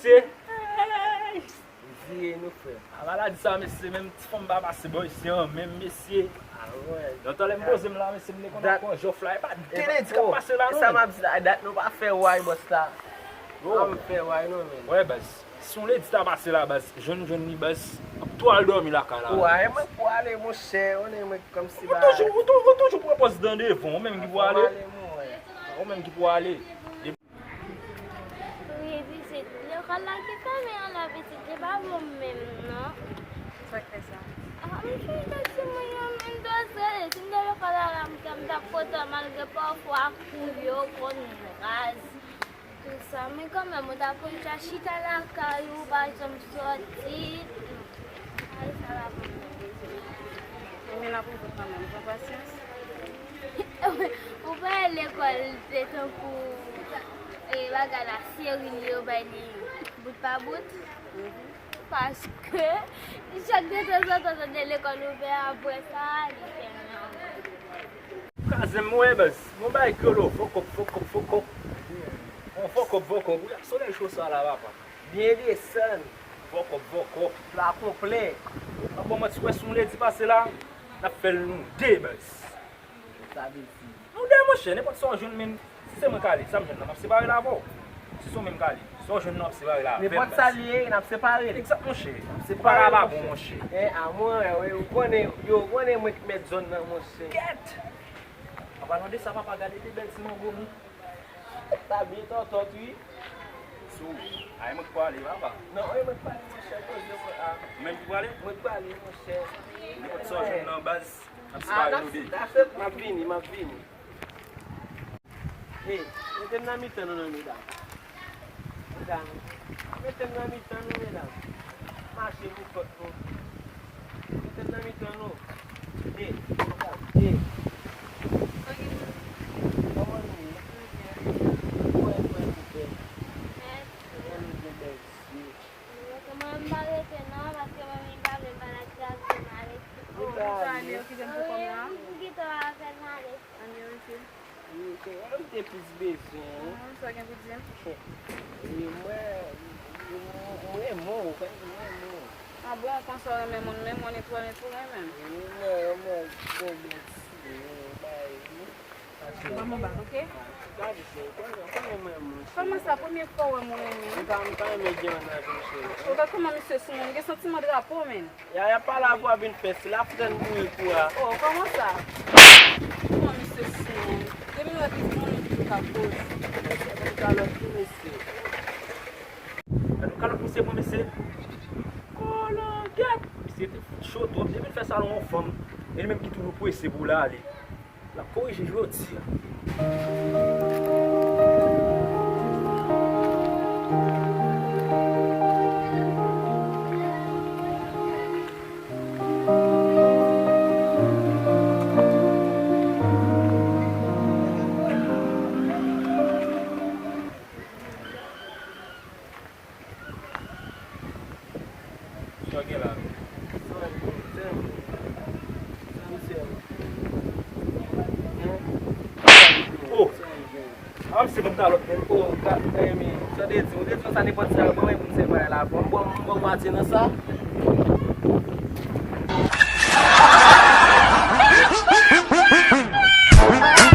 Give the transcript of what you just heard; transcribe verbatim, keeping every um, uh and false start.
Se vire nou, frè. A maladi sa, mesye, menm ti fanm pa pase bò isi an, menm mesye. Lontan lè m poze m la, mesye, m te konn ap pran jòf la, e pa de ledi k ap pase la, non. Sa m ap di la, dat nou pa fè way, bòs la. Yo. Pa fè way, non, men. Wè, baz. Si yon ledi ta pase la, baz, jwenn, jwenn li, baz, ap tou al dòmi lakay la. Wè, mwen pou ale, monchè, ou ne mwen kòmsi ba. Ou toujou, ou tou-, ou toujou pran pòz dan devan, ou menm ki pou ale. Ou menm ki pou ale. Wi, pitit, lekòl la ki fèmen an la, pitit, li pa bon menm, non. Sa k fè sa? A, m sonje timoun yo menm dwòzè, si m te lekòl la, la, m t-, m t ap kontan malgre pafwa kou yo konn raz. Tout sa, men kanmenm, ou ta konn ja chita lakay ou, pa janm sòti. Ay, sa la pou mwen bezwen. Men la pou vou kanmenm, pran pasyans. Ou pa al lekòl, se tankou, e, bagay la, seri li, yo bay li bout pa bout. Paske, chak detanzantan, tande lekòl ouvè, apre sa, li fèmen ankò. Kraze m, wi, baz. Yon bagay kreyòl, fokòp, fokòp, fokòp. Yon fokòp, fokòp. Wi, ak solèy cho sa la, papa. Byen desann. Fokòp, fokòp. Pla konplè. Ap ban manti, wè si yon ledi pase la, n ap fè l nou de, baz. Sa vle di. Nou de, monchè, nenpòt sa w jwenn, menm si se mwen k ale, sa m jwenn nan, m ap separe l avè w. Si se w menm k ale, sa w jwenn nan, w ap separe l avè m, baz. Nenpòt sa l ye, n ap separe l. Egzak, monchè. N ap separe l, monchè. Ou pa ka pa bon, monchè. E, a mwen, ou konnen, yo konnen mwen k mèt zòn nan, monchè. Kèt! An palan de sa, papa, gade de bèl ti mango m. Sa byen tòtòt, wi. Sou. A, e mwen k prale, papa. Non, e mwen k prale, monchè, koze mwen a. Ou menm ki prale? Mwen k prale, monchè. Nenpòt sa w jwenn nan, baz. N ap separe nou de. M ap vini, m ap vini. Ey, mete m nan mitan nou non, medam. Medam, mete m nan mitan nou, medam. Mache pou kont nou. Mete m nan mitan nou. Ey, medam, ey. Kòman nou ye? Kòman nou ye? Mèsi. Kòman nou ye, bèl? Mwen, mwen pa rete non, paske mwen menm pa vle maladi a vin ale. Oh, mwen sa ale, okipe m pou kòm nan. Wi, m kite w avè l ale. Ann, yo, mesye. Wi, se ou m te plis bezwen, wi. Ah, sa gen pou di m? Wi, mwen, mwen renmen w, mwen renmen w. Ah bon, konsa w renmen moun, men mwen netwale pou renmen m. Wi, mwen, mwen, bon, mèsi, mwen, bay, wi. Ban m yon bat, oke? Kòman sa, premye fwa w wè m ou renmen? Ou ka, ou ka renmen gen mennaj, monchè. Ou gad kòman misye sou moun, gen santiman drapo, menn. Yaya pa la pou ap vin fè si la fè n bouril pou a. Oh, kòman sa? Kòman misye sou moun? Depi nou wè pitit moun, nou toujou ka koz. Kalòt tou, mesye. Gad yon kalòt misye pran, mesye. Kolangèt! Misye te fout cho twòp. Depi l fè sa l wè yon fanm, e li menm ki toujou prese pou l ale. L ap korije jodi a. Sa w gen la menm? Sa w gen, sè m? Sa m sè m? Hein? Oh! Sa w gen? A, m se moun kalòt menm. Oh, ka, eh, men, sa w te di, ou te di sa nenpòt sa, yo ban mwen pou m separe la. Bon, bon, bon, mwatye nan sa.